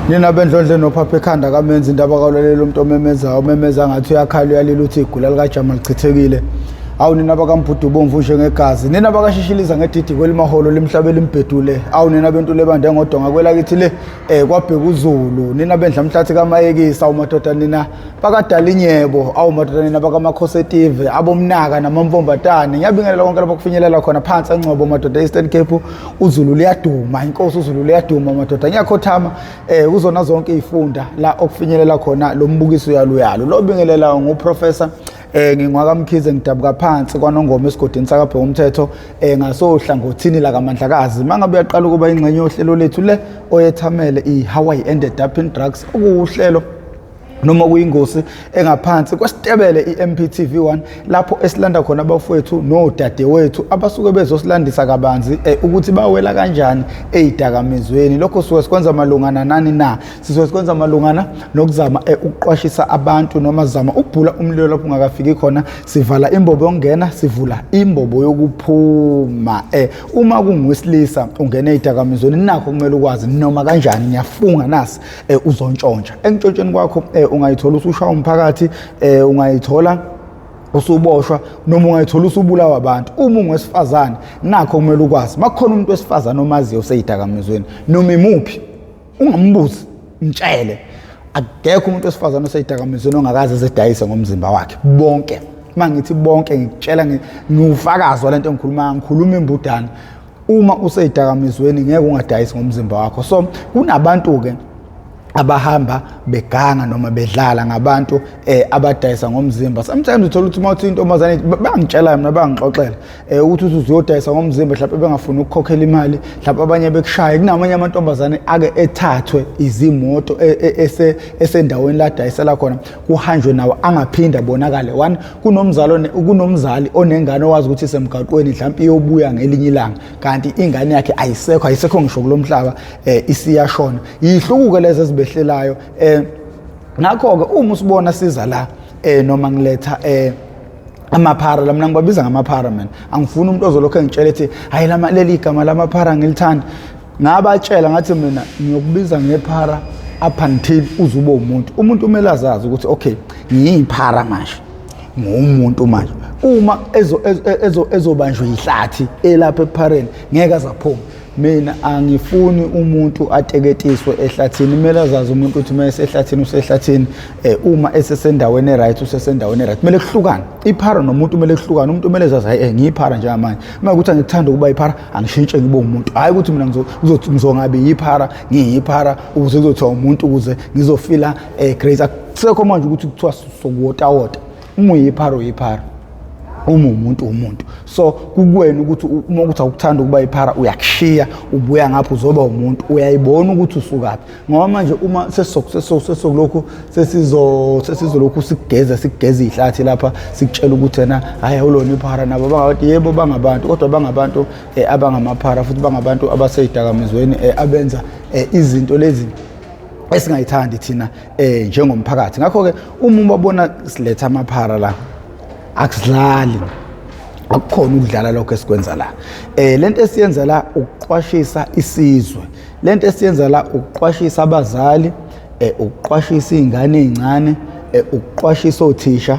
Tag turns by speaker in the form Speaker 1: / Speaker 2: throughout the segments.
Speaker 1: Nina bendlondle nophapha ekhanda kamenzi indaba kawulalela umuntu omemezayo omemeza ngathi uyakhala uyalila uthi igula likajama lichithekile. Awu nina bakambhudu bomvu njengegazi, nina bakashishiliza ngedidi kwelimaholo limhlaba elimbhedule. Awu nina bentule ebande ngodonga kwelakithi le kwabheka uZulu, nina bendla mhlathi kamayekisa, awu madoda nina bakadala inyebo, awu madoda nina bakamakhosetive, abomnaka namamvombatane. Ngiyabingelela konke lapho kufinyelela khona phansi eNgcobo madoda, Eastern Cape. uZulu liyaduma, inkosi uZulu liyaduma madoda. Ngiyakhothama kuzona zonke izifunda la okufinyelela khona lo mbukiso yaluyalo. Lo bingelela nguProfessor ngingwaka Mkhize, ngidabuka phansi kwaNongoma esigodini sakaBheka umthetho ngasohlangothini la kaMandlakazi. Mangabe uyaqala ukuba ingxenye yohlelo lethu le oyethamele i-How I Ended Up in Drugs, okuwuhlelo noma kuyingosi engaphansi kwesitebele i-MPTV1 lapho esilanda khona abafowethu nodadewethu abasuke bezosilandisa kabanzi ukuthi bawela kanjani ezidakamizweni. Lokho suke sikwenza malungana nani na? Sisuke sikwenza malungana nokuzama ukuqwashisa abantu noma sizama ukubhula umlilo lapho ungakafiki khona. Sivala imbobo yokungena, sivula imbobo yokuphuma. Uma kungowesilisa ungena ezidakamizweni, nakho kumele ukwazi noma kanjani, ngiyafunga nasi uzontshontsha. Entshontsheni kwakho ungayithola usushaya umphakathi, ungayithola usuboshwa noma ungayithola usubulawa abantu. Uma ungowesifazane nakho kumele ukwazi, makukhona umuntu wesifazane omaziyo oseyidakamizweni noma imuphi, ungambuzi, mtshele. Akekho umuntu wesifazane oseyidakamizweni ongakaze ezedayise ngomzimba wakhe. Bonke, uma ngithi bonke ngikutshela ngiwufakazi walento engikhuluma, ngikhuluma imbudane. Uma useyidakamizweni ngeke ungadayisi ngomzimba wakho. So kunabantu-ke abahamba beganga noma bedlala ngabantu abadayisa ngomzimba. Sometimes uthola ukuthi uma uthi intombazane, bangitshela mina, bangixoxela ukuthi uthi uzuyodayisa ngomzimba, mhlawumbe bengafuni ukukhokhela imali, mhlawumbe abanye bekushaye. Kunamanye amantombazane ake ethathwe izimoto esendaweni la dayisela khona, kuhanjwe nawo angaphinde abonakale. One, kunomzali kunomzali onengane owazi ukuthi isemgaqweni, mhlawumbe iyobuya ngelinye ilanga, kanti ingane yakhe ayisekho, ayisekho ngisho kulomhlaba, isiyashona. Yihlukuke lezi ezibehlelayo. Ngakho-ke uma usibona siza la noma ngiletha amaphara la, mina ngibabiza ngamaphara. Mina angifuni umuntu ozolokhu engitshela ethi hayi lama leli igama lamaphara ngilithanda. Ngabatshela ngathi mina ngiyokubiza ngephara up until uze ube umuntu. Umuntu kumele azazi ukuthi okay, ngiyiphara manje, ngumuntu manje. Uma ezobanjwa ihlathi elapha ephareni ngeke azaphume. Mina angifuni umuntu ateketiswe ehlathini. Kumele azazi umuntu ukuthi uma esehlathini usehlathini, uma esesendaweni e-right usesendaweni e-right. Kumele kuhlukane iphara nomuntu, kumele kuhlukane. Umuntu kumele zazi, hayi ngiyiphara njengamanje, uma ukuthi angikuthanda ukuba iphara angishintshe ngibe umuntu, hhayi ukuthi mina ngizongabi yiphara, ngiyiphara ukuze kuzothiwa umuntu, ukuze ngizofila great. Akusekho manje ukuthi kuthiwa sokuwotawota. Uma uyiphara uyiphara, uma umuntu umuntu. So kukuwena ukuthi uma ukuthi awukuthanda ukuba iphara uyakushiya, ubuya ngapha uzoba umuntu, uyayibona ukuthi usukaphi. Ngoba manje uma sesizokulokhu sesizolokhu sikugeza sikugeza ihlathi lapha, sikutshela ukuthi wena hhayi awulona iphara, nabo bangabantu, yebo bangabantu, kodwa bangabantu abangamaphara futhi bangabantu abaseyidakamizweni abenza izinto lezi esingayithandi thina njengomphakathi. Ngakho-ke uma ubabona siletha amaphara la, akusidlali, akukhona ukudlala lokho esikwenza la. Lento esiyenza la ukuqwashisa isizwe, lento esiyenza la ukuqwashisa abazali, ukuqwashisa iy'ngane ey'ncane, ukuqwashisa othisha,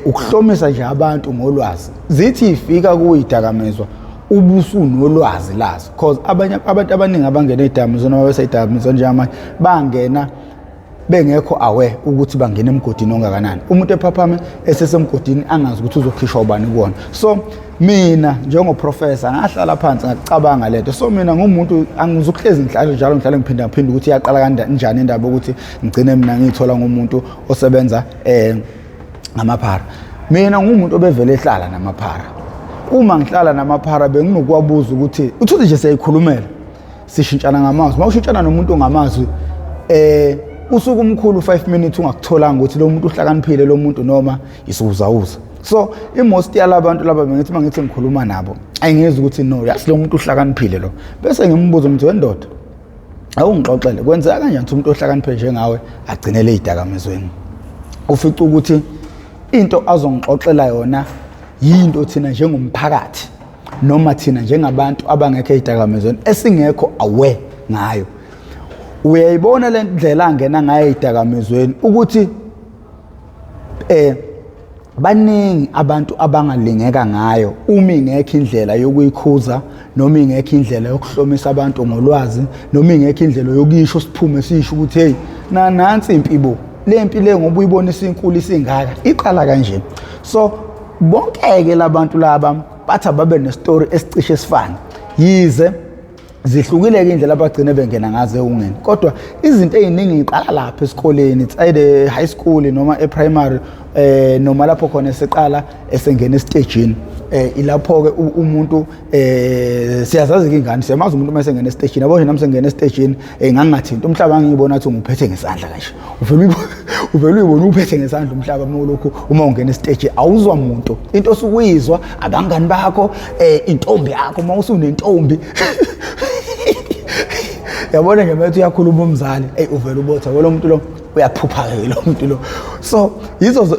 Speaker 1: ukuhlomisa nje abantu ngolwazi. Zithi ifika kuyidakamizwa ubusunolwazi lazo, cause abanye abantu abaningi abangena ey'dakamizweni noma besey'dakamizweni njengamanje bangena bengekho aware ukuthi bangena emgodini ongakanani. Umuntu ephaphame esesemgodini angazi ukuthi uzokhishwa ubani kuwona. So mina njengoprofessor ngahlala phansi ngacabanga lento. So mina ngumuntu angizukuhlezi ngihlale njalo ngihlale ngiphinda ngiphinda ukuthi iyaqala kanjani indaba ukuthi ngigcine mina ngiyithola ngumuntu osebenza ngamaphara. Mina ngumuntu obevele ehlala namaphara. Uma ngihlala namaphara benginokuwabuza ukuthi uthuthi nje siyayikhulumela, sishintshana ngamazwi. Uma ushintshana nomuntu ngamazwi usuku umkhulu 5 minutes ungakutholanga ukuthi lo muntu uhlakaniphile lo muntu noma isuwuzawuza. So imost yalabantu laba bengithi uma ngithi ngikhuluma nabo ayingezi ukuthi no, yazi lo muntu uhlakaniphile lo, bese ngimbuza ngithi wendoda awungixoxele kwenzeka kanjani ukuthi umuntu ohlakaniphe njengawe agcinele ey'dakamizweni. Ufica ukuthi into azongixoxela yona yinto thina njengomphakathi noma thina njengabantu abangekho ey'dakamizweni esingekho aware ngayo. Uyayibona le ndlela angena ngayo ezidakamizweni ukuthi baningi abantu abangalingeka ngayo uma ingekho indlela yokuyikhuza, noma ingekho indlela yokuhlomisa abantu ngolwazi, noma ingekho indlela yokuyisho siphume sisho ukuthi hey, nansi impi bo, le mpi le ngoba uyibona isinkulu isingaka, iqala kanje. So bonke-ke labantu laba bathi ababe nestory esicishe esifane, yize zihlukile-ke indlela abagcine bengena ngazo ewungeni, kodwa izinto ey'ningi yiqala lapha esikoleni, it's either high school noma e-primary, noma lapho khona eseqala esengena esitejini. Ilapho-ke umuntu, siyazazi-ke ingane, siyamazi umuntu uma esengena esitejini. Yabo nje nami sengena esitejini, ngangingathinti umhlaba, ngiyibona ngathi nguphethe ngesandla kanje. Uvele uyibone uphethe ngesandla umhlaba uma ulokhu, uma ungena esiteji awuzwa muntu, into osuke uyizwa abangani bakho, intombi yakho uma usunentombi. Yabona nje manje uyakhuluma umzali, ey, uvele ubotha lo muntu lo, uyaphupha-ke lo muntu lo. So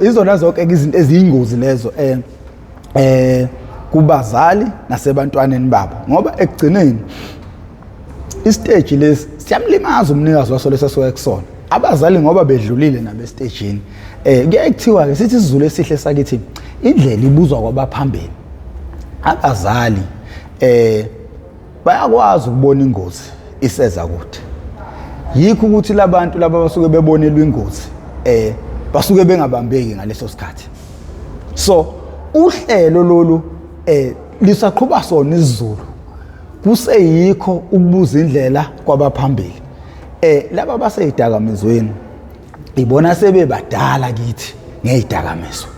Speaker 1: yizona zonke izinto eziyingozi lezo kubazali nasebantwaneni babo, ngoba ekugcineni isiteji lesi siyamlimaza umnikazi waso leso asuke kusona. Abazali ngoba bedlulile nabo esitejini. Kuyaye kuthiwa-ke, sithi isiZulu esihle sakithi, indlela ibuzwa kwabaphambili. Abazali bayakwazi ukubona ingozi iseza kude, yikho ukuthi labantu laba basuke bebonelwa ingozi basuke bengabambeki ngaleso sikhathi. So uhlelo lolu lisaqhuba sona isiZulu, kuseyikho ukubuza indlela kwabaphambili. Laba baseyidakamizweni ibona sebebadala kithi ngezidakamizwa.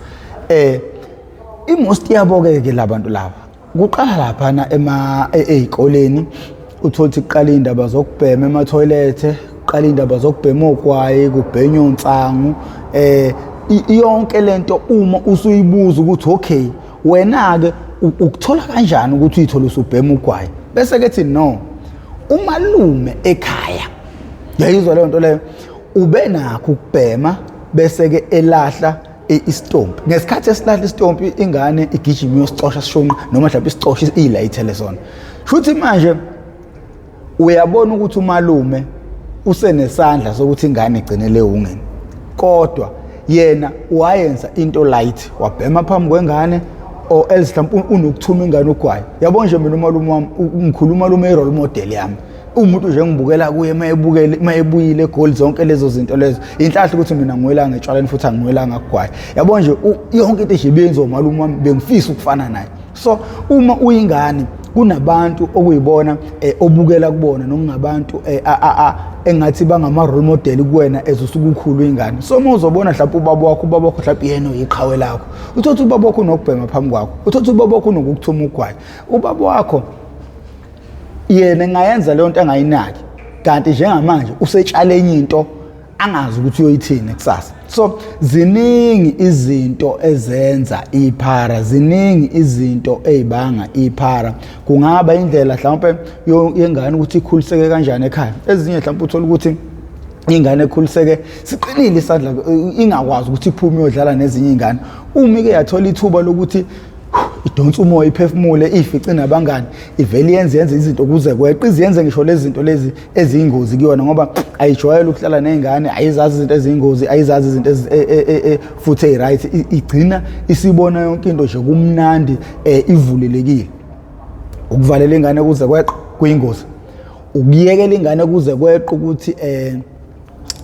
Speaker 1: Imost yabo ke labantu laba kuqala laphana ema ezikoleni, uthola ukuthi kuqala iy'ndaba zokubhema emathoyilethe, kuqala iy'ndaba zokubhema ogwayi, kubhenywa onsangu, yonke lento. Uma usuyibuza ukuthi okay, wena-ke ukuthola kanjani ukuthi uyithole usubhema ugwayi, bese kethi no, umalume ekhaya, yayizwa leyo nto leyo, ube nakho ukubhema, bese-ke elahla isitompi. Ngesikhathi esilahla isitompi, ingane igijima iyosicosha sishunqa, noma mhlawumbe isicosha iyilayithele sona. Shuthi manje uyabona ukuthi umalume usenesandla sokuthi ingane igcine lewungeni, kodwa yena wayenza into light, wabhema phambi kwengane, or else mhlawumbe unokuthuma ingane ugwayi. Yabo nje mina umalume wami, ngikhuluma umalume, i-role model yami, umuntu nje ngibukela kuye mayebukele mayebuyile eGoli, zonke lezo zinto lezo. Inhlahla ukuthi mina ngiwelanga etshwaleni futhi angiwelanga kugwayi. Yabo nje yonke into nje ibiyenziwa umalume wami, bengifisa ukufana naye. So uma uyingane kunabantu okuyibona obukela kubona, nokungabantu engathi bangama role model kuwena as usukukhulu ingane. So uma uzobona mhlawumbe ubaba wakho mhlawumbe yena uyiqhawe lakho, uthothi ubaba wakho unokubhema phambi kwakho, uthothi ubaba wakho unokukuthuma ugwayi, ubaba wakho yena engayenza leyo nto angayinaki, kanti njengamanje usetshala enye into angazi ukuthi uyoyithini kusasa. So ziningi izinto ezenza iphara, ziningi izinto ey'banga iphara. Kungaba indlela mhlawumpe yengane ukuthi ikhuliseke kanjani ekhaya. Ezinye mhlawumpe uthola ukuthi ingane ekhuliseke siqinile isandla, ingakwazi ukuthi iphume iyodlala nezinye iy'ngane. Uma ike yathola ithuba lokuthi idonsa umoya, iphefumule, ifice nabangani, ivele yenze izinto kuze kweqe, iziyenze ngisho lezi zinto lezi eziyingozi kuyona, ngoba ayijwayele ukuhlala ney'ngane, ayizazi izinto eziyingozi, ayizazi izinto futhi eyi-right. Igcina isibona yonke into nje kumnandi, ivulelekile. Ukuvalela ingane kuze kweqe kuyingozi, ukuyekela ingane kuze kweqe ukuthi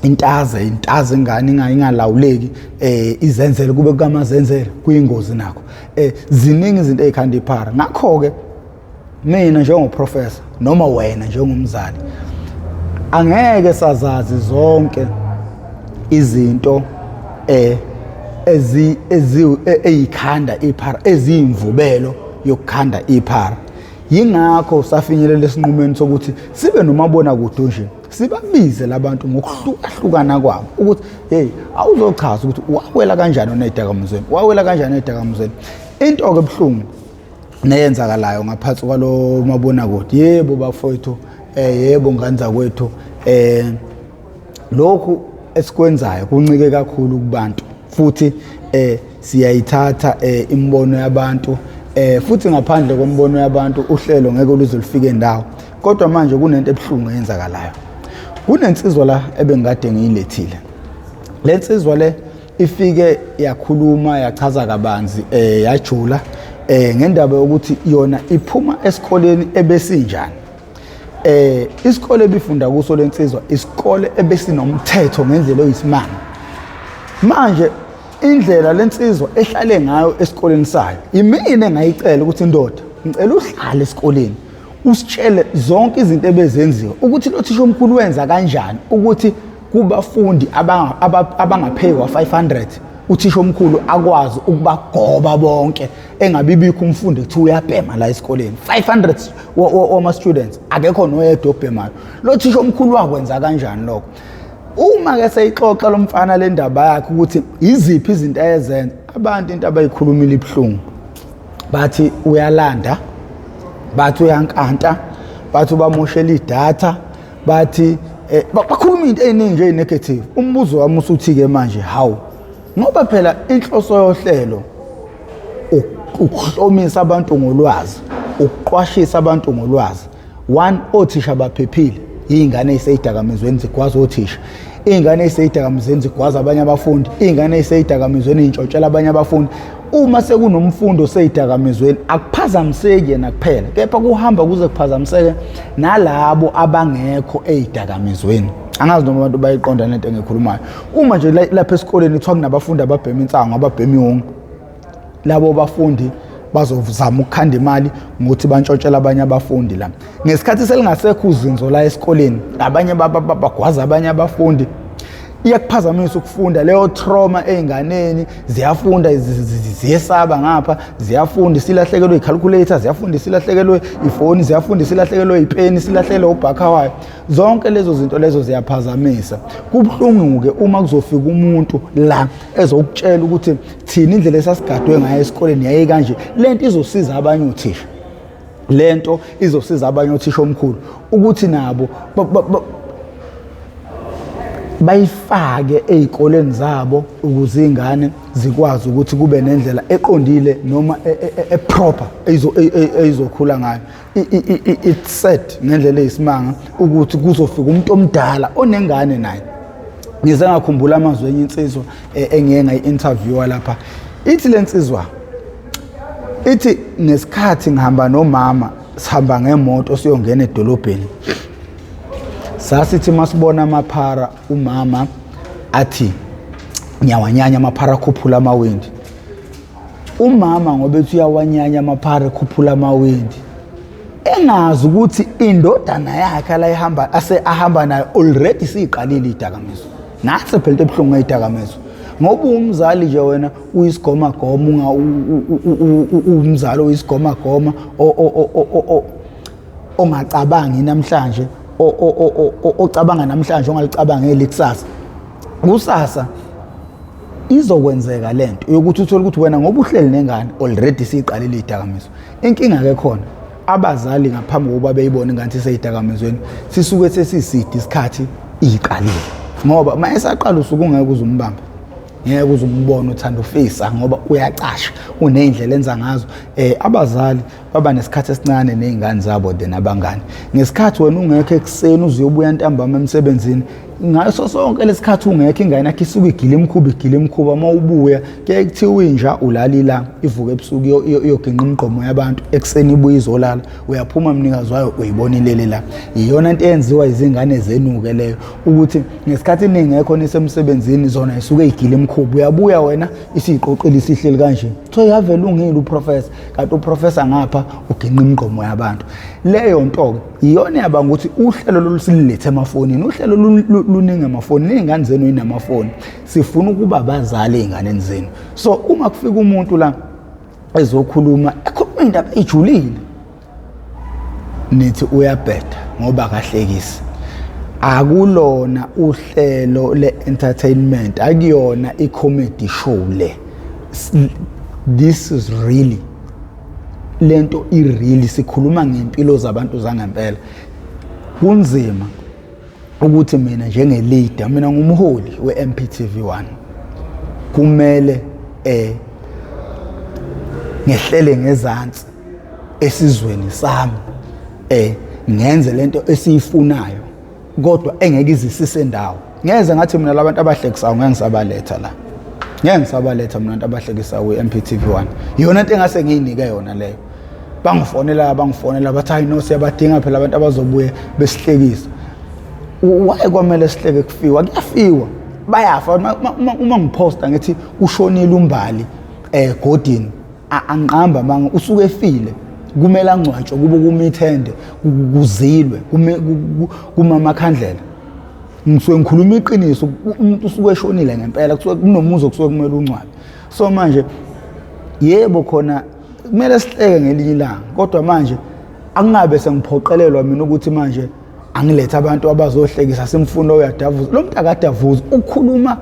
Speaker 1: intaze ingane ingalawuleki, izenzele kube kamazenzele, kuyingozi nakho. Ziningi izinto ezikhanda iphara. Ngakho ke mina njengoprofessor noma wena njengomzali, angeke sazazi zonke izinto ezi ezi eyikhanda iphara, eziyimvubelo yokukhanda iphara. Yingakho safinyelela esinqumeni sokuthi sibe nomabona kude nje, sibabize labantu ngokuhlukahlukana kwabo ukuthi hey, awuzochaza ukuthi wawela kanjani onedakamizweni, wawela kanjani edakamizweni. Into ke ebuhlungu neyenzakalayo ngaphansi kwalo mabonakude, yebo bafowethu, yebo ngane zakwethu, lokhu esikwenzayo kuncike kakhulu kubantu, futhi siyayithatha imibono yabantu, futhi ngaphandle kombono yabantu uhlelo ngeke luze lufike ndawo. Kodwa manje kunento ebuhlungu eyenzakalayo. Kunensizwa la ebengikade ngiyilethile. Le nsizwa le ifike yakhuluma yachaza kabanzi yajula ngendaba yokuthi yona iphuma esikoleni ebesinjani. Isikole ebifunda kuso lensizwa isikole ebesinomthetho ngendlela oyisimanga. Manje indlela lensizwa ehlale ngayo esikoleni sayo imina engayicela ukuthi indoda ngicela uhlale esikoleni usitshele zonke izinto ebezenziwa ukuthi lo thisha omkhulu wenza kanjani ukuthi kubafundi abangaphezu kwa-500 uthisha omkhulu akwazi ukubagoba bonke engabibikho umfundi kuthiwa uyabhema la esikoleni. 500 wama-students akekho noyedwa obhemayo. Lo thisha omkhulu wakwenza kanjani lokho? Uma ke seyixoxa lo mfana le ndaba yakhe ukuthi iziphi izinto ayezenza, abantu into abayikhulumile ibuhlungu. Bathi uyalanda, bathi uyankanta, bathi ubamoshela idatha, bathi bakhuluma into eziningi nje negative. Umbuzo wami usuthi-ke manje, hawu, ngoba phela inhloso yohlelo ukuhlomisa abantu ngolwazi, ukuqwashisa abantu ngolwazi. One, othisha abaphephile, iy'ngane ey'seyidakamizweni zigwaza othisha, iy'ngane ey'seyidakamizweni zigwaza abanye abafundi, iy'ngane ey'seyidakamizweni y'ntshontshela abanye abafundi. Uma sekunomfundi oseyidakamizweni akuphazamiseki yena kuphela, kepha kuhamba kuze kuphazamiseke nalabo abangekho ey'dakamizweni. Angazi noma abantu bayiqonda lento engiyikhulumayo. Uma nje lapha esikoleni kuthiwa kunabafundi ababhema insangu, ababhema iwunga, labo bafundi bazozama ukukhanda imali ngokuthi bantshontshela abanye abafundi la. Ngesikhathi selingasekho uzinzo la esikoleni, abanye bagwaza abanye abafundi, iyakuphazamisa ukufunda leyo trauma ey'nganeni. Ziyafunda ziyesaba ngapha, ziyafunda silahlekelwe i-calculator, ziyafunda silahlekelwe ifoni, ziyafunda silahlekelwe ipeni, silahlekelwe ubhakha wayo. Zonke lezo zinto lezo ziyaphazamisa. Kubuhlungu-ke uma kuzofika umuntu la ezokutshela ukuthi thina indlela esasigadwe ngayo esikoleni yaye kanje. Lento izosiza abanye othisha, lento izosiza abanye othisha omkhulu ukuthi nabo bayifake ey'koleni zabo ukuze iy'ngane zikwazi ukuthi kube nendlela eqondile noma e-proper eyizokhula ngayo. It's sad ngendlela eyisimanga ukuthi kuzofika umuntu omdala onengane naye. Ngize ngakhumbula amazwi enye insizwa engiye ngayi-interviewa lapha. Ithi le nsizwa, ithi ngesikhathi ngihamba nomama sihamba ngemoto siyongena edolobheni, sasithi masibona amaphara umama athi ngiyawanyanya amaphara, akhuphula amawindi. Umama ngoba ethi uyawanyanya amaphara ekhuphula amawindi, engazi ukuthi indodana yakhe la ihamba ase ahamba nayo already siyiqalile idakamizwa. Nase phela into ebuhlungu ngeyidakamizwa, ngoba umzali nje wena uyisigomagoma, umzali oyisigomagoma ongacabangi namhlanje, ocabanga namhlanje ongalicabangeli ikusasa. Kusasa izokwenzeka lento yokuthi uthole ukuthi wena ngoba uhleli nengane already siyiqalile idakamizwa. Inkinga ke khona, abazali ngaphambi kokuba beyibone ingane iseyidakamizweni sisuke sesiside isikhathi iyiqalile, ngoba uma esaqala usuke ungeke uze umbambe, ngeke uze umbone uthanda ufisa ngoba uyacasha, uney'ndlela enza ngazo. Abazali baba nesikhathi esincane ney'ngane zabo than abangani. Ngesikhathi wena ungekho ekuseni uze uyobuya ntambama emsebenzini, ngaso sonke lesikhathi ungekho ingane yakho isuke igila imikhuba, igila imikhuba. Uma ubuya kuyaye kuthiwa inja ulalila, ivuka ebusuku iyoginqa imigqomo yabantu, ekuseni ibuye izolala. Uyaphuma mnikazi wayo uyibona ilele la. Iyona nto eyenziwa izingane zenuke leyo, ukuthi ngesikhathi ningekho nisemsebenzini zona isuke igila imikhuba. Uyabuya wena isiyiqoqile isihleli kanje, kuthiwa yavele ungile uprofessor, kanti uprofessor ngapha uginqa imigqomo yabantu. Leyo nto-ke iyona yabanga ukuthi uhlelo lolu silulethe emafonini. Uhlelo luningi emafonini, iy'ngane zenu yinamafoni. Sifuna ukuba abazali ey'nganeni zenu. So uma kufika umuntu la ezokhuluma, ekhuluma iy'ndaba ey'julile, nithi uyabheda ngoba akahlekisi. Akulona uhlelo le-entertainment, akuyona i-comedy show le. This is really lento i-really, sikhuluma ngempilo zabantu zangempela. Kunzima ukuthi mina njenge-leader, mina ngumholi we-MPTV1, kumele ngehlele ngezansi esizweni sami, ngenze lento esiyifunayo. Kodwa engeke izisise ndawo. Ngeze ngathi mina labantu abahlekisayo ngeke ngisabaletha la. Ngeke ngisabaletha mina abantu abahlekisayo kwi-MPTV 1. Iyona into engase ngiyinike yona leyo. Bangifonela, bangifonela bathi, "Hayi no, siyabadinga phela abantu abazobuye besihlekisa." Why kwamele sihleke kufiwa? Kuyafiwa, bayafa. Uma ngiphosta ngithi ushonile uMbali Godini, angiqamba manga, usuke efile. Kumele angcwatshwe, kube kumithende, kuzilwe, kuma amakhandlela. Ngisuke ngikhuluma iqiniso, umuntu usuke eshonile ngempela, kusuke kunomuzi okusuke kumele ungcwabe. So manje, yebo, khona kumele sihleke ngelinye ilanga, kodwa manje akungabe sengiphoqelelwa mina ukuthi manje angilethe abantu abazohlekisa. Simfuna uyadavuza lo muntu, akadavuzi, ukhuluma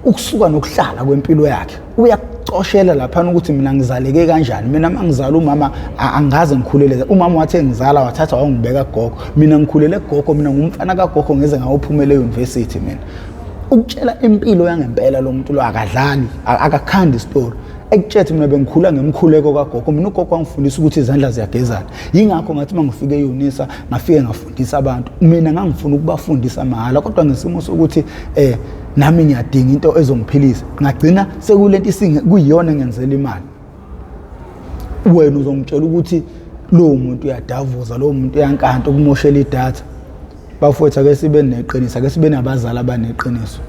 Speaker 1: ukusuka nokuhlala kwempilo yakhe. Uyakucoshela laphana ukuthi mina ngizaleke kanjani. Mina uma ngizala umama, angaze ngikhulele umama, wathi engizala wathatha wangibeka kugogo. Mina ngikhulele kugogo, mina ngumfana kagogo, ngeze ngawophumela e-university. Mina ukutshela impilo yangempela lo muntu lo, akadlali, akakhandi isitori. Ekutshethe mina bengikhula ngemkhuleko kagogo. Mina ugogo wangifundisa ukuthi izandla ziyagezana, yingakho ngathi uma ngifike e-UNISA ngafike ngafundisa abantu. Mina ngangifuna ukubafundisa mahhala, kodwa ngesimo sokuthi nami ngiyadinga into ezongiphilisa, ngagcina sekulento isinge kuyiyona engenzela imali. Wena uzongitshela ukuthi lowo muntu uyadavuza, lowo muntu uyankanta, ukumoshela idatha. Bafowethu, ake sibe neqiniso, ake sibe nabazali abaneqiniso,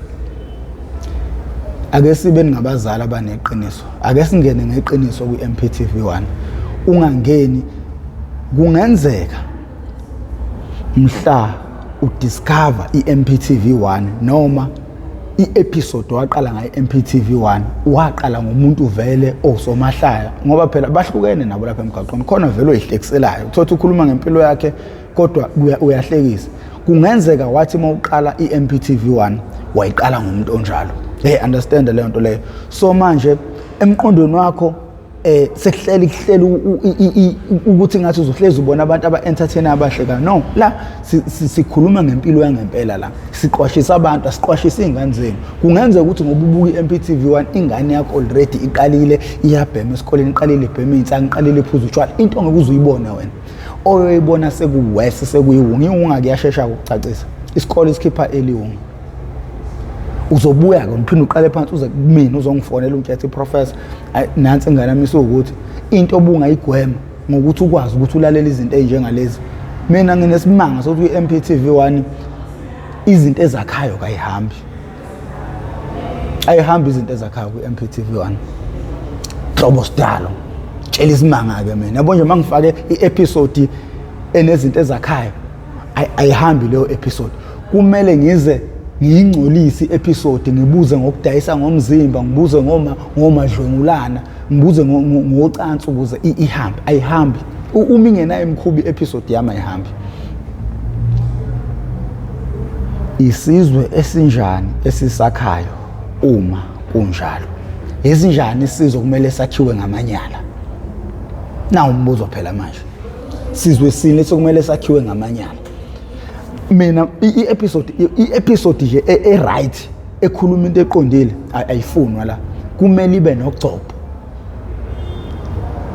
Speaker 1: ake sibe ngabazali abaneqiniso, ake singene ngeqiniso kwi-MPTV 1. Ungangeni, kungenzeka mhla udiscover i-MPTV 1 noma i-episode waqala ngayo i-MPTV 1, waqala ngomuntu vele osomahlaya, ngoba phela bahlukene nabo lapha emgaqweni. Khona vele oyihlekiselayo, uthothi ukhuluma ngempilo yakhe kodwa uyahlekisa. Kungenzeka wathi uma uqala i-MPTV 1 wayiqala ngomuntu onjalo. Hey, understand leyo nto leyo. So manje emqondweni wakho sekuhleli kuhleli ukuthi ngathi uzohlezi ubona abantu aba-entertain, abahleka. No, la sikhuluma ngempilo yangempela la, siqwashisa abantu, asiqwashisa iy'ngane zenu. Kungenzeka ukuthi ngoba ubuka i-MPTV 1, ingane yakho already iqalile iyabhema esikoleni, iqalile ibhema iy'nsangu, iqalile iphuza utshwala, into ongeke uze uyibone wena, oyoyibona sekuwese, sekuyiwunga. Iwunga kuyashesha ukucacisa, isikole isikhipha eliwunga. Uzobuya-ke uphinde uqale phansi, uze kumina, uzongifonela, ungitshethe, "Professor, nansi ingane yami isuwukuthi." Into obungayigwema ngokuthi ukwazi ukuthi ulalele izinto ey'njengalezi. Mina nginesimanga sokuthi kwi-MPTV 1 izinto ezakhayo kayihambi, ayihambi izinto ezakhayo kwi-MPTV 1 nhlobo. Sidalo tshela isimanga-ke mina, yabo nje uma ngifake i-episode enezinto ezakhayo, ayihambi leyo episode. Kumele ngize ngiyingcolise i-episode, ngibuze ngokudayisa ngomzimba, ngibuze ngoma ngomadlwengulana, ngibuze ngocansi ukuze ihambe. Ayihambi uma ingenayo imikhuba i-episode yami, ayihambi. Isizwe esinjani esisakhayo uma kunjalo? Esinjani isizwe kumele sakhiwe ngamanyala? Nawu umbuzo phela manje, sizwe sini sokumele sakhiwe ngamanyala? Mina i-episode nje e-right ekhuluma into eqondile ayifunwa la, kumele ibe nogcobo.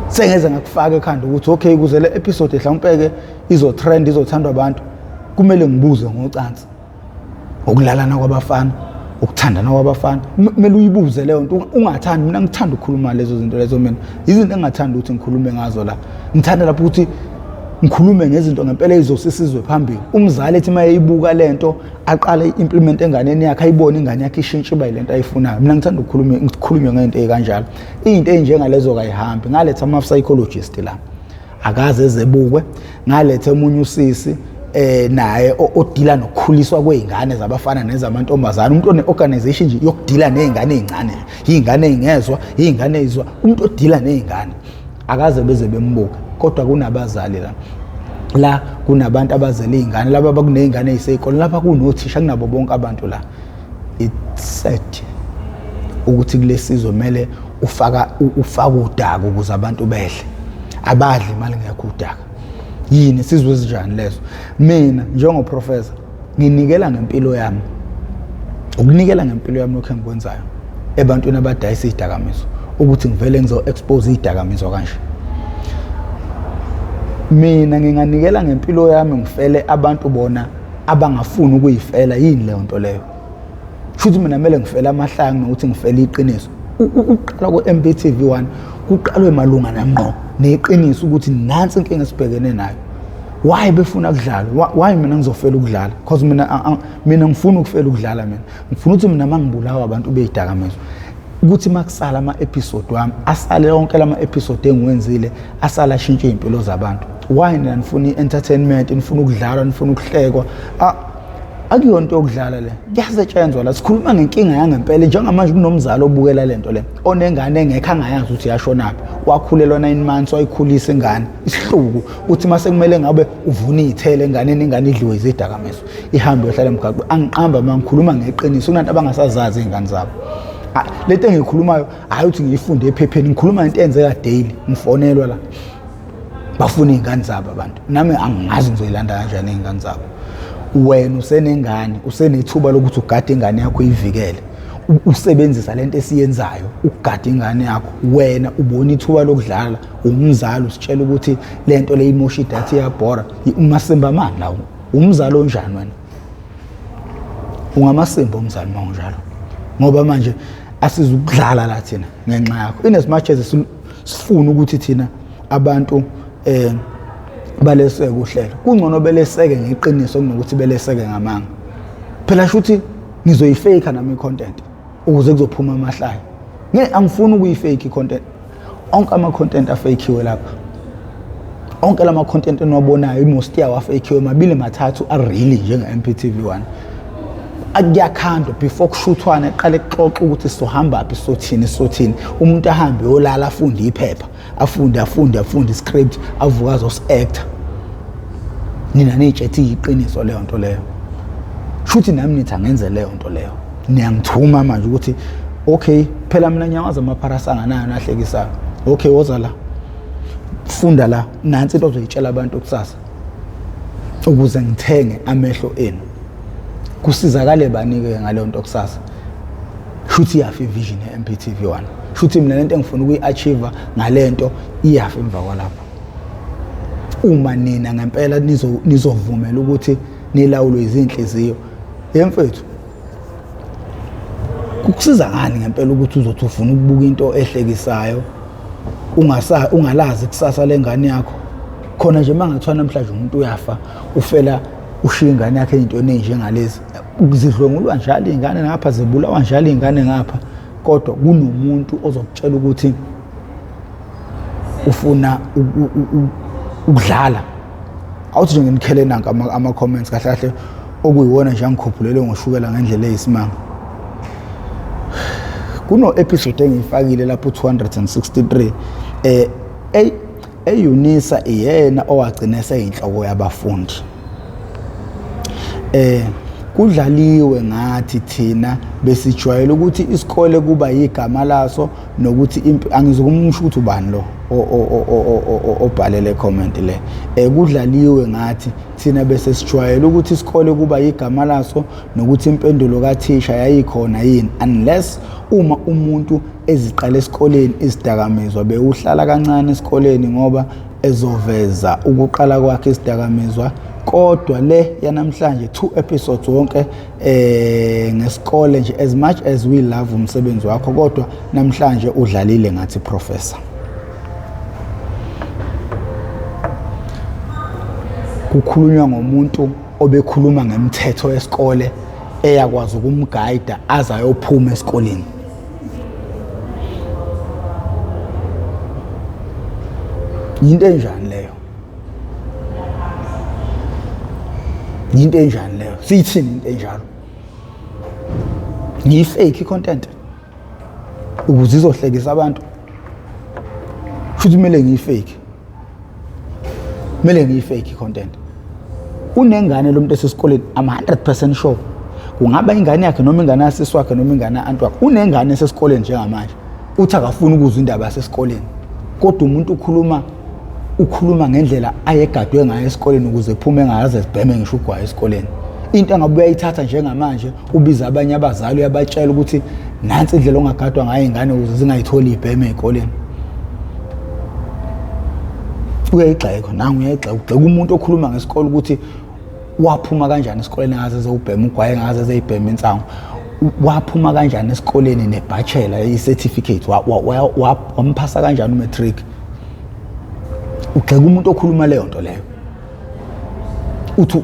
Speaker 1: Sengeze ngakufaka ekhanda ukuthi okay, ukuze le episode mhlawumpe-ke izotrend, izothandwa abantu, kumele ngibuze ngocansi, ukulalana kwabafana, ukuthandana kwabafana. Kumele uyibuze leyo nto ungathandi. Mina ngithanda ukukhuluma lezo zinto lezo. Mina izinto engingathanda ukuthi ngikhulume ngazo la, ngithanda lapho ukuthi ngikhulume ngezinto ngempela ezosisizwe phambili. Umzali ethi uma eyibuka lento, aqale i-implement enganeni yakhe, ayibone ingane yakhe ishintshe, iba yilento ayifunayo. Mina ngithanda ukukhuluma, ngikhulunywe ngento ey'kanjalo. Iy'nto ey'njengalezo kayihambi. Ngaletha ama-psychologist la, akaze ezebukwe. Ngaletha omunye usisi naye odila nokukhuliswa kwey'ngane zabafana nezamantombazane, umuntu one-organization nje yokudila ney'ngane ey'ncane, iy'ngane ey'ngezwa, iy'ngane ey'zwa, umuntu odila ney'ngane, akaze beze bembuke. Kodwa kunabazali la, la kunabantu abazele iy'ngane laba, bakuney'ngane ey'sey'koleni lapha, kunothisha, kunabo bonke abantu la. It's sad ukuthi kulesizwe kumele ufaka udaka ukuze abantu bedle. Abadli imali ngekho udaka. Yini, sizwe esinjani leso? Mina njengoprofessor nginikela ngempilo yami, ukunikela ngempilo yami lokho engikwenzayo ebantwini abadayisa iy'dakamizwa, ukuthi ngivele ngizo-expose iy'dakamizwa kanje. Mina nginganikela ngempilo yami ngifele abantu bona. abangafuni ukuyifela. Yini leyo nto leyo? Shuthi mina kumele ngifele amahlaya kunokuthi ngifele iqiniso. Ukuqala kwe-MPTV 1 kuqalwe malunga nangqo neqiniso ukuthi nansi inkinga esibhekene nayo. Why befuna kudlalwa? Why mina ngizofela ukudlala? Because mina mina ngifuna ukufela ukudlala. Mina ngifuna ukuthi mina mangibulawa abantu beyidakamizwa, ukuthi makusala ama-episode wami, asale yonke lama-episode engiwenzile, asale ashintshe iy'mpilo zabantu. Why nina nifuna i-entertainment, nifuna ukudlalwa, nifuna ukuhlekwa? Akuyona into yokudlala le, kuyasetshenzwa la. Sikhuluma ngenkinga yangempela njengamanje. Kunomzali obukela le nto le, onengane engekho, angayazi ukuthi yashonaphi, wakhulelwa 9 months, wayikhulisa ingane, isihluku uthi mase kumele ngabe uvuna iy'thelo enganeni, ingane idliwe izidakamizwa, ihambe yohlala emgaqweni. Angiqamba uma ngikhuluma ngeqiniso, kunanto abangasazazi iy'ngane zabo. Lento engiyikhulumayo, hhayi ukuthi ngiyifunde ephepheni, ngikhuluma into eyenzeka daily. Ngifonelwa la, bafuna iy'ngane zabo abantu. Nami angazi ngizoyilanda kanjani iy'ngane zabo. Wena usenengane, usenethuba lokuthi ugade ingane yakho, uyivikele, usebenzisa lento esiyenzayo ukugada ingane yakho. Wena ubona ithuba lokudlala, umzali usitshela ukuthi lento le imosha idatha, iyabhora. Umasimba mani lawo? Umzali onjani wena? Ungamasimba umzali uma unjalo, ngoba manje asizukudlala la thina ngenxa yakho. In as much as sifuna ukuthi thina abantu baleseke uhlelo, kungcono beleseke ngeqiniso kunokuthi beleseke ngamanga. Phela shuthi ngizoyifake nami i-content ukuze kuzophuma amahlaya. Ngeke, angifuni ukuyifake i-content. Onke ama-content afakeiwe lapha, onke lama content eniwabonayo, i-most yawo afakeiwe, mabili mathathu a-really njenge-MPTV 1. Kuyakhandwa before kushuthwana, eqale kuxoxa ukuthi sizohamba phi, sizothini, sizothini. Umuntu ahambe yolala, afunde iphepha, afunde, afunde, afunde iscript, avuka azosi-acta. Nina niy'tshethe iyiqiniso leyo nto leyo. Shuthi nami nithi angenze leyo nto leyo, niyangithuma manje ukuthi okay, phela mina ngiyawazi amapharasi anganayo nahlekisayo. Okay, woza la, funda la, nansi into ozoyitshela abantu kusasa ukuze ngithenge amehlo enu. Kusizakale bani-ke ngaleyo nto kusasa? Shuthi iyafa ivision ye-MPTV 1. Shuthi mina lento engifuna ukuyi-achieve ngalento iyafa emva kwalapho, uma nina ngempela nizovumela ukuthi nilawulwe izinhliziyo. Yemfethu, kukusiza ngani ngempela ukuthi uzothi ufuna ukubuka into ehlekisayo, ungasa ungalazi kusasa lengane yakho? Khona nje mangathiwa namhlanje umuntu uyafa, ufela ushiya ingane yakhe ey'ntweni ey'njengalezi. Zidlwengulwa njalo iy'ngane ngapha, zibulawa njalo iy'ngane ngapha, kodwa kunomuntu ozokutshela ukuthi ufuna ukudlala. Awuthi nje nginikhele nanka ama-comments kahle kahle, okuyiwona nje angikhuphulele ngoshukela ngendlela eyisimanga. Kuno-episode engiyifakile lapho 263, e-UNISA, iyena owagcina eseyinhloko yabafundi. Kudlaliwe ngathi. Thina besijwayele ukuthi isikole kuba igama laso nokuthi impi. Angizukumusho ukuthi ubani lo obhale le comment le. Kudlaliwe ngathi thina, bese sijwayele ukuthi isikole kuba igama laso nokuthi impendulo kathisha yayikhona yini, unless uma umuntu eziqala esikoleni izidakamizwa, bewuhlala kancane esikoleni ngoba ezoveza ukuqala kwakhe isidakamizwa. Kodwa le yanamhlanje, two episodes wonke ngesikole nje, as much as we love umsebenzi wakho, kodwa namhlanje udlalile ngathi, professor. Kukhulunywa ngomuntu obekhuluma ngemthetho yesikole eyakwazi ukumguide aze ayophuma esikoleni. Yinto enjani leyo? Yinto enjani leyo? Siyithini into enjalo? Ngiyi-fake i-content ukuze izohlekisa abantu? Futhi kumele ngiyi-fake, kumele ngiyi-fake i-content? Unengane lo muntu esesikoleni, I'm 100% sure kungaba ingane yakhe noma ingane yasisi wakhe noma ingane ya-anti wakhe. Unengane esesikoleni njengamanje, uthi akafuni ukuzwa indaba yasesikoleni, kodwa umuntu ukhuluma ngendlela ayegadwe ngayo esikoleni ukuze ephume engaze sibheme ngisho ugwayi esikoleni. Into engabe uyayithatha njengamanje, ubiza abanye abazali, uyabatshela ukuthi nansi indlela ongagadwa ngayo ingane ukuze zingayitholi ibheme ey'koleni. Uyayigxeka nangu, uyayigxeka, ugxeka umuntu okhuluma ngesikole ukuthi Waphuma kanjani esikoleni ngaze ezewubhema ugwaye, ngaze ezeyibhema insangu? Waphuma kanjani esikoleni nebachelor, i-certificate? Wamphasa kanjani umatric? Ugxeka umuntu okhuluma leyo nto leyo,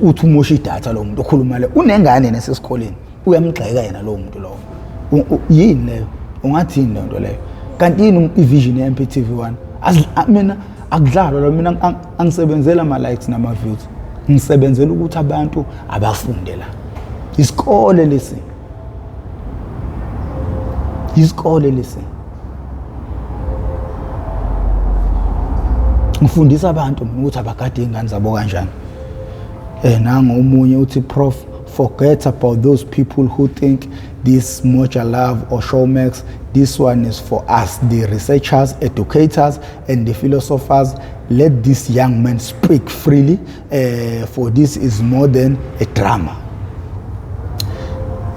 Speaker 1: uthi umosha idatha lo muntu okhuluma leyo. Unengane nesesikoleni, uyamgxeka yena lowo muntu lowo. Yini leyo? Ungathi yini leyo nto leyo? Kanti yini ivision ye-MPTV 1? Mina akudlalwa lo, mina angisebenzela ama-likes nama-views, ngisebenzela ukuthi abantu abafunde la. Isikole lesi, isikole lesi, ngifundisa abantu mina ukuthi abagade iy'ngane zabo kanjani. Nangu omunye uthi, "Prof, forget about those people who think this Moja Love or Showmax. This one is for us, the researchers, educators and the philosophers. Let this young man speak freely, for this is more than a drama."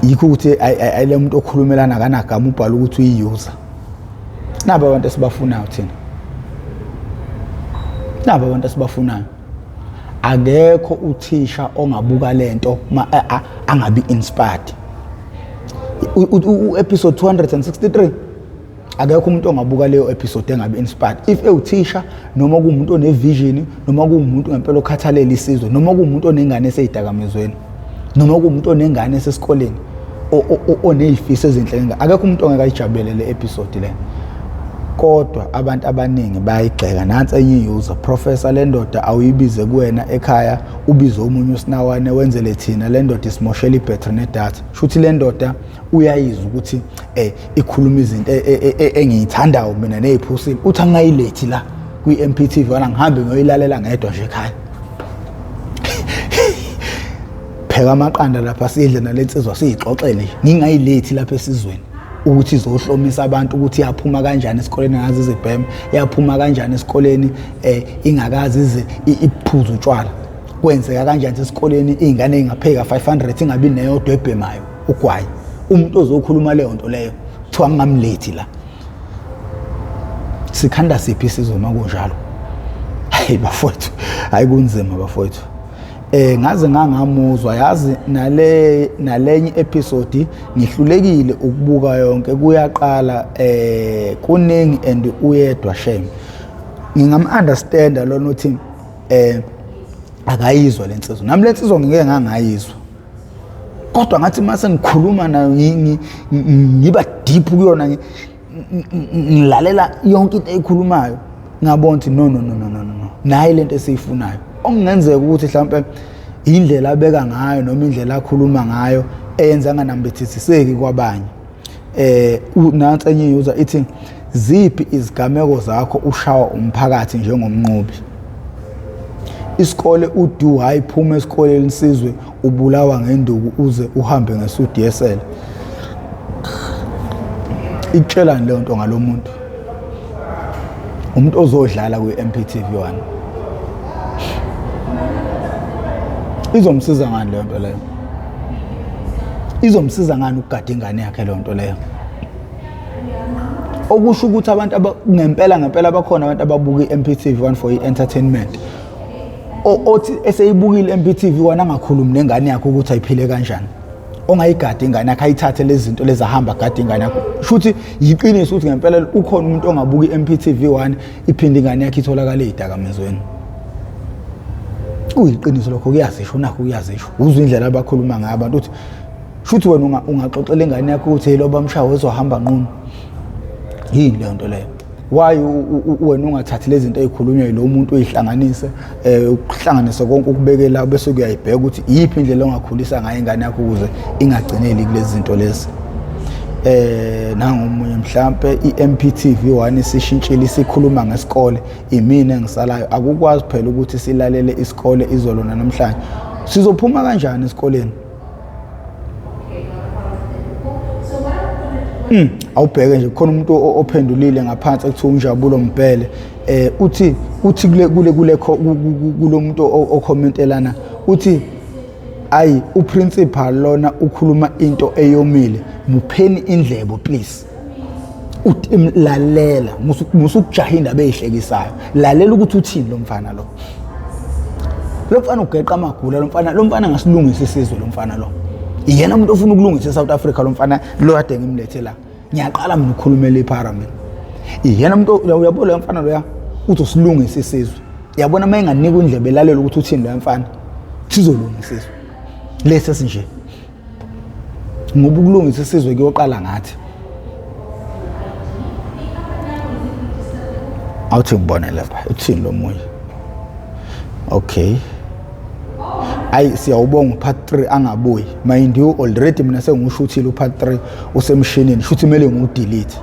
Speaker 1: Yikho ukuthi ayile muntu okhulumelana akanagama, ubhala ukuthi uyi-user. Nabo abantu esibafunayo thina, nabo abantu esibafunayo. Akekho uthisha ongabuka lento angabi inspired. U-episode 263, akekho umuntu ongabuka leyo episode engabi inspired, if ewuthisha noma kuwumuntu one-vision noma kuwumuntu ngempela okhathalela isizwe noma kuwumuntu onengane eseyidakamizweni noma kuwumuntu onengane esesikoleni oney'fiso ezinhle. Akekho umuntu ongeke ayijabulele le episode le, kodwa abantu abaningi bayayigxeka. Nansi enye i-user: "Professor, le ndoda awuyibize kuwena ekhaya, ubize omunye usinawane, wenzele thina. Le ndoda isimoshela ibhetri nedatha." Shuthi le ndoda uyayizwa ukuthi ikhuluma izinto engiyithandayo mina neyiphusile. Uthi angayilethi la kwi-MPTV, wala ngihambe ngiyoyilalela ngedwa nje ekhaya. Pheka amaqanda lapha, sidle nalensizwa, siyixoxele nje, ngingayilethi lapha esizweni ukuthi izohlomisa abantu ukuthi yaphuma kanjani esikoleni ngazi izibheme, yaphuma kanjani esikoleni ingakazi ize iphuze utshwala, kwenzeka kanjani esikoleni iy'ngane ey'ngapheka 500 ingabi neyodwa ebhemayo ugwayi. Umuntu ozokhuluma leyo nto leyo kuthiwa ngingamlethi la. Sikhanda siphi isizwe uma kunjalo? Hayi bafowethu, hayi kunzima bafowethu. Ngaze ngangamuzwa yazi nale nalenye episode, ngihlulekile ukubuka yonke, kuyaqala kuningi and uyedwa, shame. Ngingam understanda lona uthi akayizwa lensizwa. Nami lensizwa ngike ngangayizwa, kodwa ngathi mase ngikhuluma nayo, ngiba deep kuyona, ngilalela yonke into eyikhulumayo, ngabona ukuthi no, no, no, no, no, no, nayi lento esiyifunayo. Okungenzeka ukuthi mhlawumbe indlela abeka ngayo noma indlela akhuluma ngayo eyenza anganambithisiseki kwabanye. Nansi enye user ithi, "Ziphi izigameko zakho ushawa umphakathi njengomnqobi isikole udu? Hayi, phuma esikoleni sizwe ubulawa ngenduku uze uhambe ngesudi yesele." Ikutshelani leyo nto ngalo muntu? Umuntu ozodlala kwi-MPTV 1, izomsiza ngani leyo nto leyo? Izomsiza ngani ukugada ingane yakhe leyo nto leyo? Okusho ukuthi abantu ngempela ngempela bakhona abantu ababuka i-MPTV 1 for i-entertainment, othi eseyibukile i-MPTV 1 angakhulumi nengane yakhe ukuthi ayiphile kanjani, ongayigadi ingane yakhe, ayithathe lezi zinto lezi, ahamba agade ingane yakho. Shuthi yiqiniso ukuthi ngempela ukhona umuntu ongabuka i-MPTV 1 iphinde ingane yakhe itholakale ey'dakamizweni. Kuyiqiniso lokho, kuyazisho nakho, kuyazisho. Uzwe indlela abakhuluma ngayo abantu, uthi shuthi wena ungaxoxela ingane yakho ukuthi hey, lo bamshayo wezohamba nqunu. Yini leyo nto leyo? Why wena ungathathi lezi zinto ey'khulunywa yilo muntu, uyihlanganise, ukuhlanganise konke, ukubekela, bese kuyayibheka ukuthi iyiphi indlela ongakhulisa ngayo ingane yakho ukuze ingagcineli kulezi zinto lezi? Nangomunye mhlambe i-MPTV 1 isishintshile, isikhuluma ngesikole, imina engisalayo. Akukwazi phela ukuthi silalele isikole izolo namhlanje. Sizophuma kanjani esikoleni? Awubheke nje, khona umuntu ophendulile ngaphansi ekuthiwa uNjabulo Mbhele. Uthi kule kulo muntu ocommentelana, uthi ayi, uprincipal lona ukhuluma into eyomile, mupheni indlebo please. Uthi lalela, musukujaha indaba ezihlekisayo, lalela ukuthi uthini lo mfana lo. Lo mfana ugeqa amagula lo mfana, lo mfana ngasilungisa isizwe lo mfana lo. Iyena umuntu ofuna ukulungisa eSouth Africa lo mfana lo kade ngimlethe la. Ngiyaqala mina ukukhulumela iphara mina. Iyena umuntu uyabona lo mfana loya uzosilungisa isizwe. Yabona uma enganika indlebe elalela ukuthi uthini lo mfana. Sizolunga isizwe. Lesi esinje. Ngoba ukulungisa isizwe kuyoqala ngathi. Awuthi ngibone lapha uthini lo munye. Okay. Ayi siyawubonga part 3 angabuyi. Mind you already mina sengushuthile upart 3 usemshinini shuthi kumele ngiwudelete.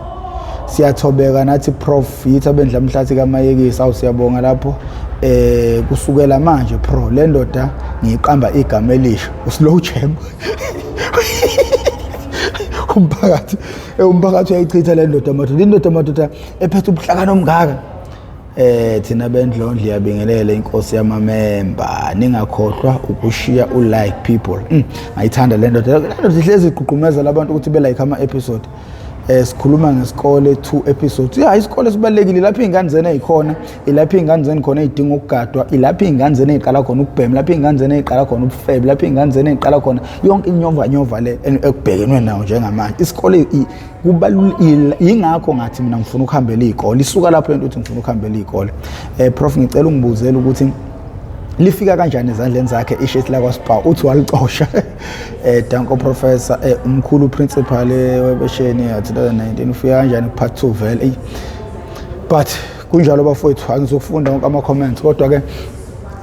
Speaker 1: Siyathobeka nathi prof yithi abendla mhlathi kaMayekisi awu siyabonga lapho eh kusukela manje pro le ndoda ngiyiqamba igama elisha uslow jam. Umphakathi umphakathi uyayichitha le ndoda madoda, indoda madoda ephethe ubuhlakani omngaka. Thina bendlondlo iyabingelela inkosi yamamemba, ningakhohlwa ukushiya u-like people. Ngayithanda le ndoda, le ndoda ihlezi igqugqumezela abantu ukuthi be-like ama-episode. Sikhuluma ngesikole 2 episodes. Ya isikole sibalekile lapho izingane zene ezikhona, ilapho izingane zene khona ezidinga ukugadwa, ilapho izingane zene eziqala khona ukubhema, lapho izingane zene eziqala khona ubufebe, lapho izingane zene eziqala khona yonke inyova nyova le ekubhekenwe nayo njengamanje. Isikole kubalulekile, yingakho ngathi mina ngifuna ukuhambela izikole. Isuka lapho lento ukuthi ngifuna ukuhambela izikole. Prof ngicela ungibuzele ukuthi lifika kanjani ezandleni zakhe ishethi lakwaSpar, uthi walicosha. Danko professor, umkhulu principal webesheni ya 2019 ufika kanjani part 2 vele. But kunjalo bafowethu, angizofunda wonke ama comments, kodwa ke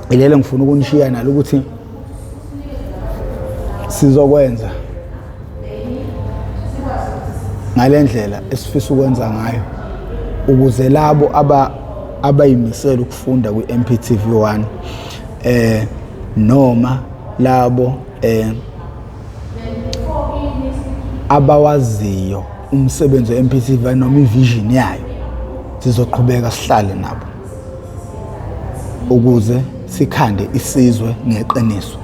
Speaker 1: ilele ngifuna ukunishiya nalo ukuthi sizokwenza ngalendlela esifisa ukwenza ngayo ukuze labo abayimisela ukufunda kwi-MPTV 1 noma labo abawaziyo umsebenzi we-MPTV noma ivision yayo, sizoqhubeka sihlale nabo ukuze sikhande isizwe ngeqiniso.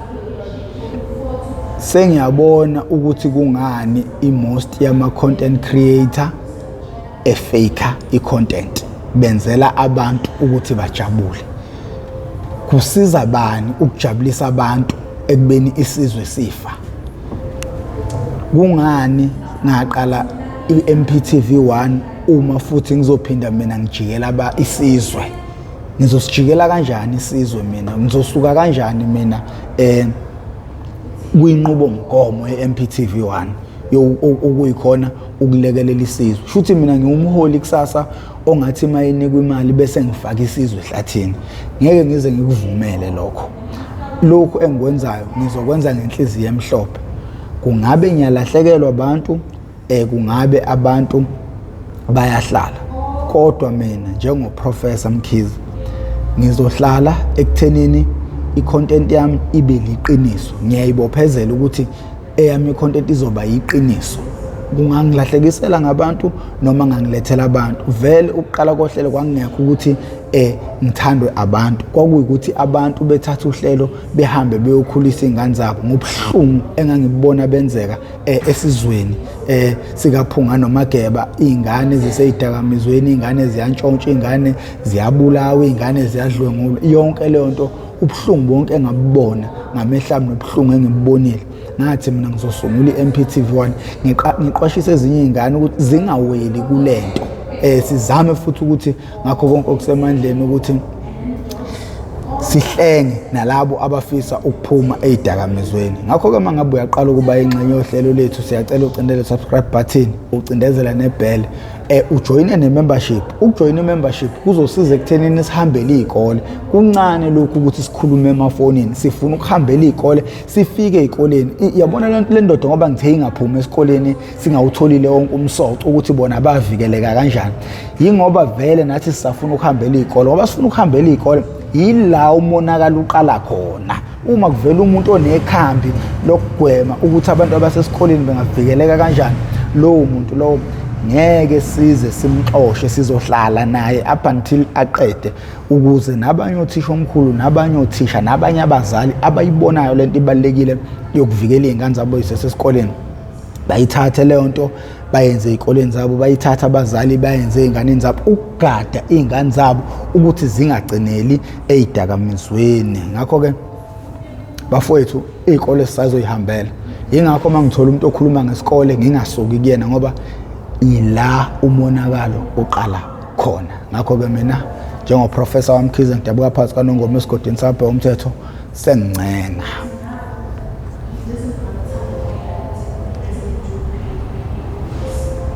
Speaker 1: Sengiyabona ukuthi kungani i-most yama-content creator efaker i-content, benzela abantu ukuthi bajabule. Kusiza bani ukujabulisa abantu ekubeni isizwe sifa? Kungani ngaqala i-MPTV 1 uma futhi ngizophinda mina ngijikela isizwe? Ngizosijikela kanjani isizwe mina? Ngizosuka kanjani mina kwinqubomgomo ye-MPTV 1 okuyikhona ukulekelela isizwe? Shuthi mina ngiwumholi kusasa ongathi mayinikwa imali bese ngifaka isizwe ehlathini. Ngeke ngize ngikuvumele lokho. Lokhu engikwenzayo ngizokwenza ngenhliziyo emhlophe. Kungabe ngiyalahlekelwa abantu, kungabe abantu bayahlala, kodwa mina njengoProfessor Mkhize ngizohlala ekuthenini i-content yami ibe liqiniso. Ngiyayibophezela ukuthi eyami i-content izoba yiqiniso. Kungangilahlekisela ngabantu noma ngangilethela abantu. Vele ukuqala kohlelo kwangekho ukuthi ngithandwe abantu, kwakuyikuthi abantu bethatha uhlelo behambe beyokhulisa iy'ngane zabo ngobuhlungu engangibona benzeka esizweni sikaPhunga noMageba. Iy'ngane ziseyidakamizweni, iy'ngane ziyantshontsha, iy'ngane ziyabulawa, iy'ngane ziyadlwengulwa. Yonke leyo nto, ubuhlungu bonke engabubona ngamehlo ami nobuhlungu engibubonile, ngathi mina ngizosungula i-MPTV 1 ngiqwashise ezinye iy'ngane ukuthi zingaweli kule nto. Sizame futhi ukuthi ngakho konke okusemandleni ukuthi sihlenge nalabo abafisa ukuphuma ey'dakamizweni. Ngakho-ke uma ngabe uyaqala ukuba ingxenye yohlelo lethu, siyacela ucindele subscribe button, ucindezela nebhele, ujoyine ne-membership. Ukujoyina i-membership kuzosiza ekuthenini sihambele iy'kole. Kuncane lokhu ukuthi sikhulume emafonini, sifuna ukuhambela iy'kole, sifike ey'koleni. Yabona le ndoda, ngoba ngithe ingaphumi esikoleni singawutholile wonke umsoco ukuthi bona bavikeleka kanjani, yingoba vele nathi sisafuna ukuhambela iy'kole. Ngoba sifuna ukuhambela iy'kole, yila umonakalo uqala khona. Uma kuvela umuntu onekhambi lokugwema ukuthi abantu abasesikoleni bengavikeleka kanjani, lowo muntu lowo ngeke size simxoshe, sizohlala naye up until aqede, ukuze nabanye othisha omkhulu nabanye othisha nabanye abazali abayibonayo lento ibalulekile yokuvikela iy'ngane zabo zisesesikoleni Bayithathe leyo nto bayenze ey'koleni zabo, bayithathe abazali bayenze ey'nganeni zabo, ukugada iy'ngane zabo ukuthi zingagcineli ey'dakamizweni. Ngakho-ke bafowethu, iy'kole sisazoyihambela. Yingakho uma ngithola umuntu okhuluma ngesikole ngingasuki kuyena, ngoba ila umonakalo uqala khona. Ngakho-ke mina njengoprofesa waMkhize ngidabuka phansi kaNongoma esigodini sabhe umthetho, sengincenga.